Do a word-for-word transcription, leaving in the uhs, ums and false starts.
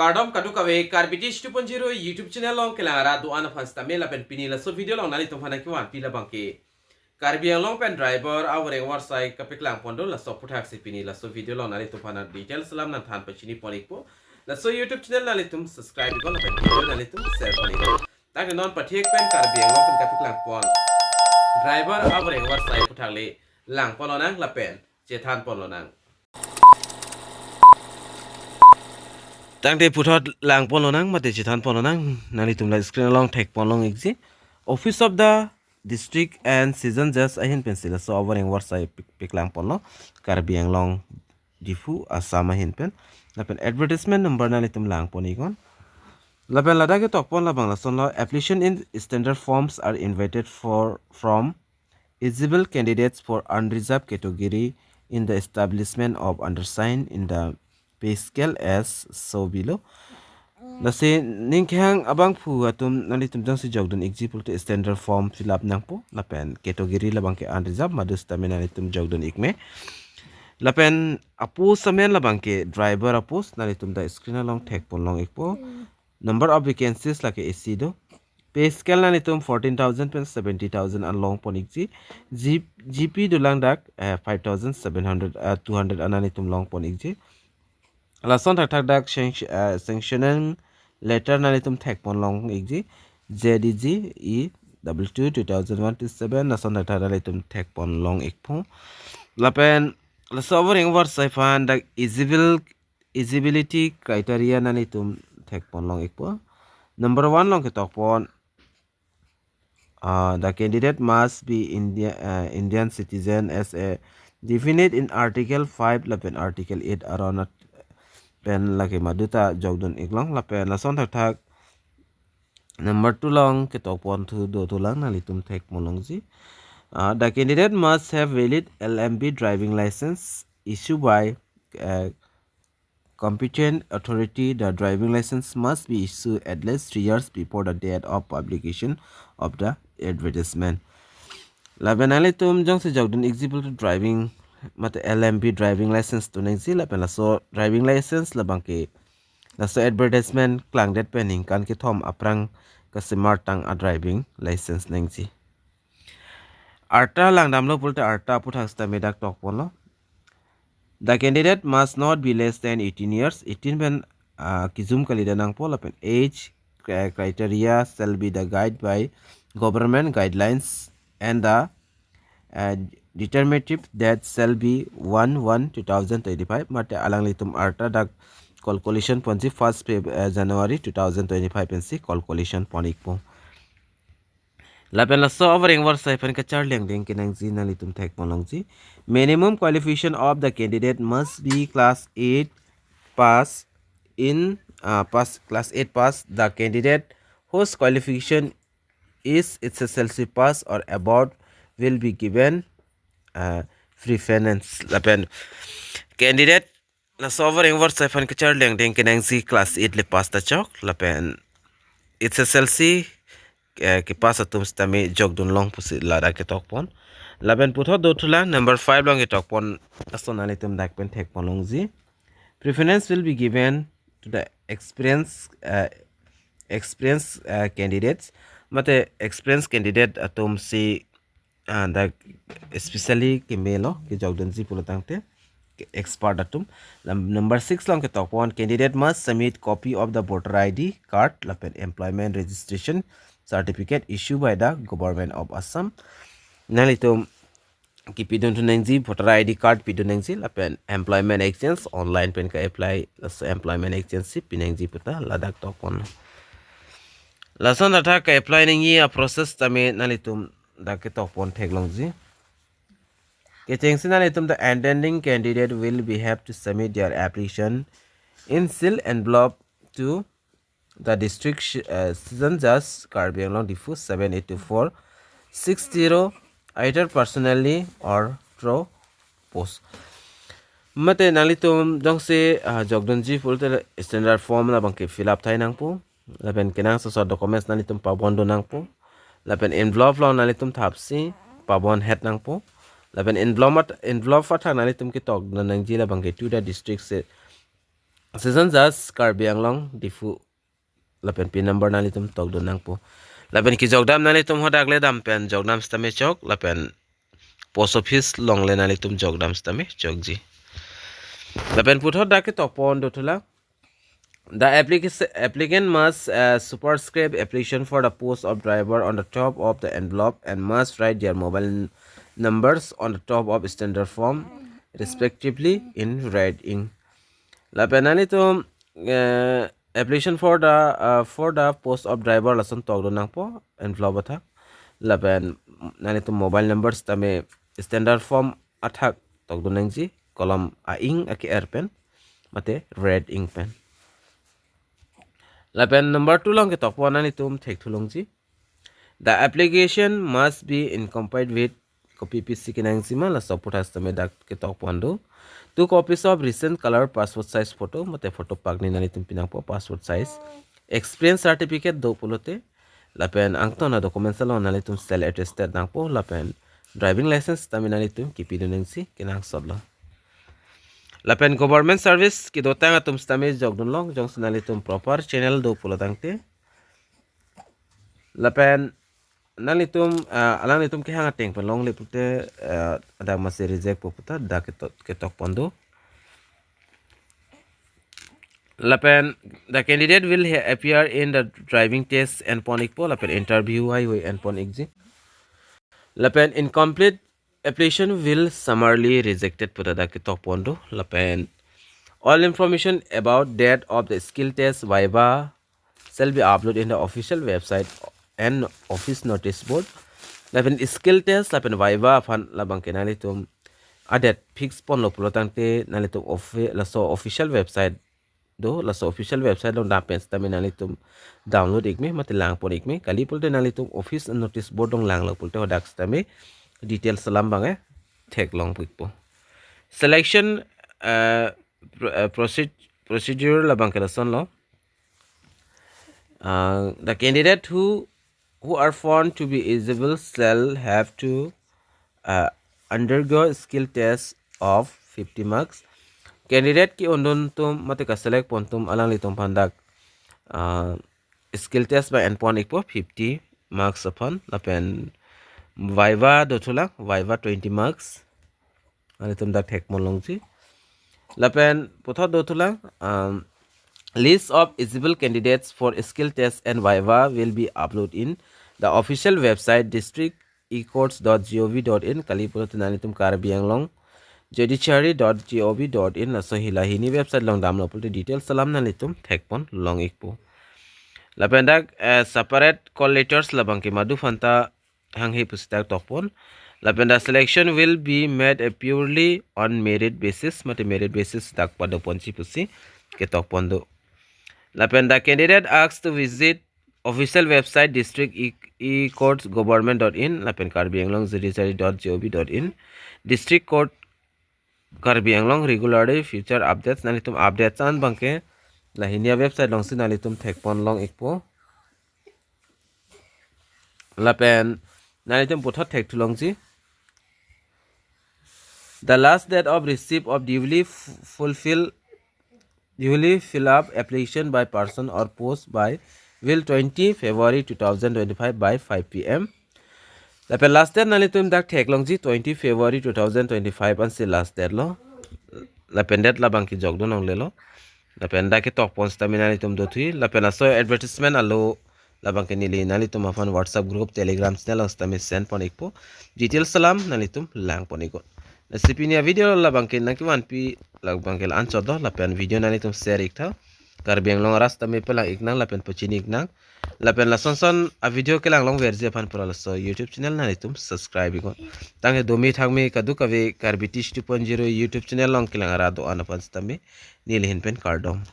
Kardom kadokave Karbi Teach two point zero YouTube channel along kelang arat do-an aphan sitame lapen pini laso video along nanglitum aphan nangkevanpi labangke Karbi Anglong pen driver avoreng avarsai kapeklang pondun laso aputhaksi pini laso video along nanglitum aphan details alam nangthan pachini pon ikpo. Laso YouTube channel nanglitum subscribe iknon lapen video nanglitum share pon iknon. Tangte non pathek pen Karbi Anglong pen kapeklang pon driver avoreng avarsai aputhak le lang pon lonang lapen chethan pon lonang. Tangte puthot lang pon lonang mate chethan pon lonang, nanglitum la screen along thek pon long ikji. Office of the District and Session Judge ahin pensi laso avoreng avarsai pek-, peklang ponlo, Karbi Anglong, Diphu, Assam ahin pen. Lapen advertisement number nanglitum lang pon iknon. Lapen ladak ketok pon labang lasonlo, application in standard forms are invited for from eligible candidates for unreserved category in the establishment of undersigned in the pay scale as so below. Lasi ning kehang abangphu atum nanglitum jongsi jokdun ikji pulote standard form fill up nangpo lapen category labangke unreserved, madu sitame nanglitum jokdun ikme. Lapen apost amen labangke driver apost, nanglitum ta screen along thek pon long ikpo. Number of vacancies lake isi do. Pay scale nanglitum fourteen thousand pen seventy thousand an long pon ikji. G-, G P dolang dak, eh, five thousand seven hundred, eh, two hundred an nanglitum long pon ikji. Lason thakthak dak sanc-, eh, sanctioning letter nanglitum thek pon long ikji. Z D G E double two two thousand one to seven, lason thakthak nanglitum thek pon long ikpo. Lapen laso avoreng avarsai aphan dak eligible, eligibility criteria nanglitum thek pon long ikpo. Number one along ketok pon, uh, the candidate must be India, uh, Indian citizen as a definite in Article five lapen Article eight aron pen lake madu ta jokdun iklong. Lapen lason thakthak number two along ketok pon thu do thulang, nanglitum thek pon longji. Uh, the candidate must have valid L M B driving license issued by, uh, competent authority. The driving license must be issued at least three years before the date of publication of the advertisement. Lapen nanglitum jongsi jokdun ikji pulote driving mate L M B driving license do nangji, lapen laso driving license labangke laso advertisement klangdet pen ningkan kethom aphrang kasemar tang a driving license nangji. Arta langdamlo pulote arta aputhak sitame dak tok ponlo. The candidate must not be less than eighteen years. Eighteen pen, ah, kejum kalidet nangpo lapen age cri-, criteria shall be the guide by government guidelines and the, uh, determinative date shall be one one two thousand twenty-five. Mate alanglitum arta dak calculation ponji first Feb-, uh, January two thousand twenty-five pensi calculation pon ikpo. Lapen laso avoreng avarsai aphan kacharli angdeng kenangji nanglitum thek pon longji. Minimum qualification of the candidate must be class eight pass in, uh, pass, class eight pass. The candidate whose qualification is H S L C pass or above will be given, uh, preference. Lapen candidate laso avoreng avarsai aphan kacharli angdeng kenangji class eight le pass ta chok lapen H S L C, eh, kepass atum sitame jokdun long pusi ladak ketok pon. Lapen puthot do thulang number five along ketok pon, lason nanglitum dak pen thek pon longji. Preference will be given to the experience, uh, experience, uh, candidates. Mate experience candidate atumsi, ah, dak especially kemelo kejokdunji pulo tangte ke expert atum. Num-, number six along ketok pon, candidate must submit copy of the voter I D card lapen employment registration certificate issued by the Government of Assam. Nanglitum kepidun thu nangji, voter I D card pidun nangji lapen employment exchange online pen ka-apply, laso employment exchange si pinangji puta ladak tok pon. Lason thakthak ka-apply nangji a-process tame nanglitum dak ketok pon theklongji. Kechengsi nanglitum the intending candidate will be have to submit their application in sealed envelope to the district sh-, uh, session judge, Karbi Anglong, Diphu, seven eight two four six zero, either personally or through post. Mate nanglitum jongsi, ah, jokdunji pulote standard form labangke fill up thai nangpo. Lapen kenangsot asor documents nanglitum pabondun nangpo. Lapen envelope along nanglitum thapsi pabon het nangpo. Lapen envelope at-, envelope athak nanglitum ketokdun nangji labangke to the district se-, Session Judge, Karbi Anglong, Diphu. Lapen pin number nanglitum tokdun nangpo. Lapen kejokdam nanglitum hadak le dam pen jokdam sitame chok, lapen post office along le nanglitum jokdam sitame chokji. Lapen puthot dak ketok pon dothulang. The applica-, applicant must, uh, superscribe application for the post of driver on the top of the envelope and must write their mobile n-, numbers on the top of standard form, respectively, in red ink. Lapen nanglitum, uh, application for the, uh, for the post of driver lason tokdun nangpo envelope athak. Lapen nanglitum mobile numbers tame standard form athak tokdun nangji, kolom a-ink ake-er pen mate red ink pen. Lapen number two along ketok pon nanglitum thekthulongji. The application must be accompanied with, kopi pisi kenangji ma, laso aputhak sitame dak ketok pon do. Two copies of recent color passport size photo, mate photo pakni nanglitum pi nangpo passport size. Experience certificate do pulote. Lapen angton a-documents along nanglitum self attested nangpo, lapen driving license tame nanglitum kipidun nangji kenangsot lo. Lapen government service kedotang atum sitame jokdun long, jongsi nanglitum proper channel do pulo tangte. Lapen nanglitum, ah, alanglitum kehang ateng pen longle pute, ah, dak masi reject po puta dak ketok, ketok pon do. Lapen the candidate will ha-, appear in the driving test en pon ikpo, lapen interview haihui en pon ikji. Lapen incomplete application will summarily rejected puta dak ketok pon do. Lapen all information about date of the skill test, viva, shall be uploaded in the official website and office notice board. Lapen skill test lapen viva aphan labang ke nanglitum a-date fix ponlo pulo tangte nanglitum offi-, laso official website do, laso official website along dam pen sitame nanglitum download ikme mate lang pon ikme, kali pulote nanglitum office notice board along langlo pulote hadak sitame details alam abang, eh, theklong pu ikpo. Selection, eh, pro-, eh, proce-, procedure labang ke lasonlo. Uh, the candidate who, who are found to be eligible shall have to, uh, undergo skill test of fifty marks. Candidate ke-undun atum mate ka-select pon atum alanglitum aphan dak, uh, skill test abang en pon ikpo fifty marks aphan, lapen viva dothulang, viva twenty marks. Nanglitum dak thek pon longji. Lapen puthot dothulang, um, list of eligible candidates for skill test and viva will be uploaded in the official website district e courts dot gov dot in, kali pulote nanglitum Karbi Anglong judiciary dot gov dot in, laso hila hini website along damlo pulote details alam nanglitum thek pon long ikpo. Lapen dak, eh, separate call letters labang ke madu aphanta hanghe pusi dak tok pon. Lapen the selection will be made a purely on merit basis, mate merit basis dak pado ponji pusi ketok pon do. Lapen the candidate asked to visit official website district e, e courts government dot in, lapen Karbi Anglong judiciary dot gov dot in, district court Karbi Anglong regularly future updates, nanglitum updates an abang ke la hini a-website alongsi nanglitum thek pon long ikpo. Lapen nanglitum puthot thek thu longji. The last date of receipt of duly f-, fulfill, duly fill up application by person or post by will twenty February two thousand twenty-five by five P M. Lapen last date nanglitum dak thek longji, twenty February two thousand twenty-five ansi last date lo. Lapen date labang ke jokdun longlelo. Lapen dak ketok pon sitame nanglitum dothui. Lapen laso advertisement alo labang ke neli nanglitum aphan WhatsApp group, Telegram channel along sitame send pon ikpo. Details alam nanglitum lang pon iknon. Lasi pini a-video labang ke nangkevanpi labang ke la-anchot do, lapen video nanglitum share iktha. Karbi Anglong arat sitame pelang iknang lapen pachini iknang. Lapen lason son a-video kelang longverji aphan pura laso YouTube channel nanglitum subscribe iknon. Tanghe domi thangmi kadokave Karbi Teach two point zero YouTube channel along kelang arat do-an aphan sitame neli ahin pen kardom.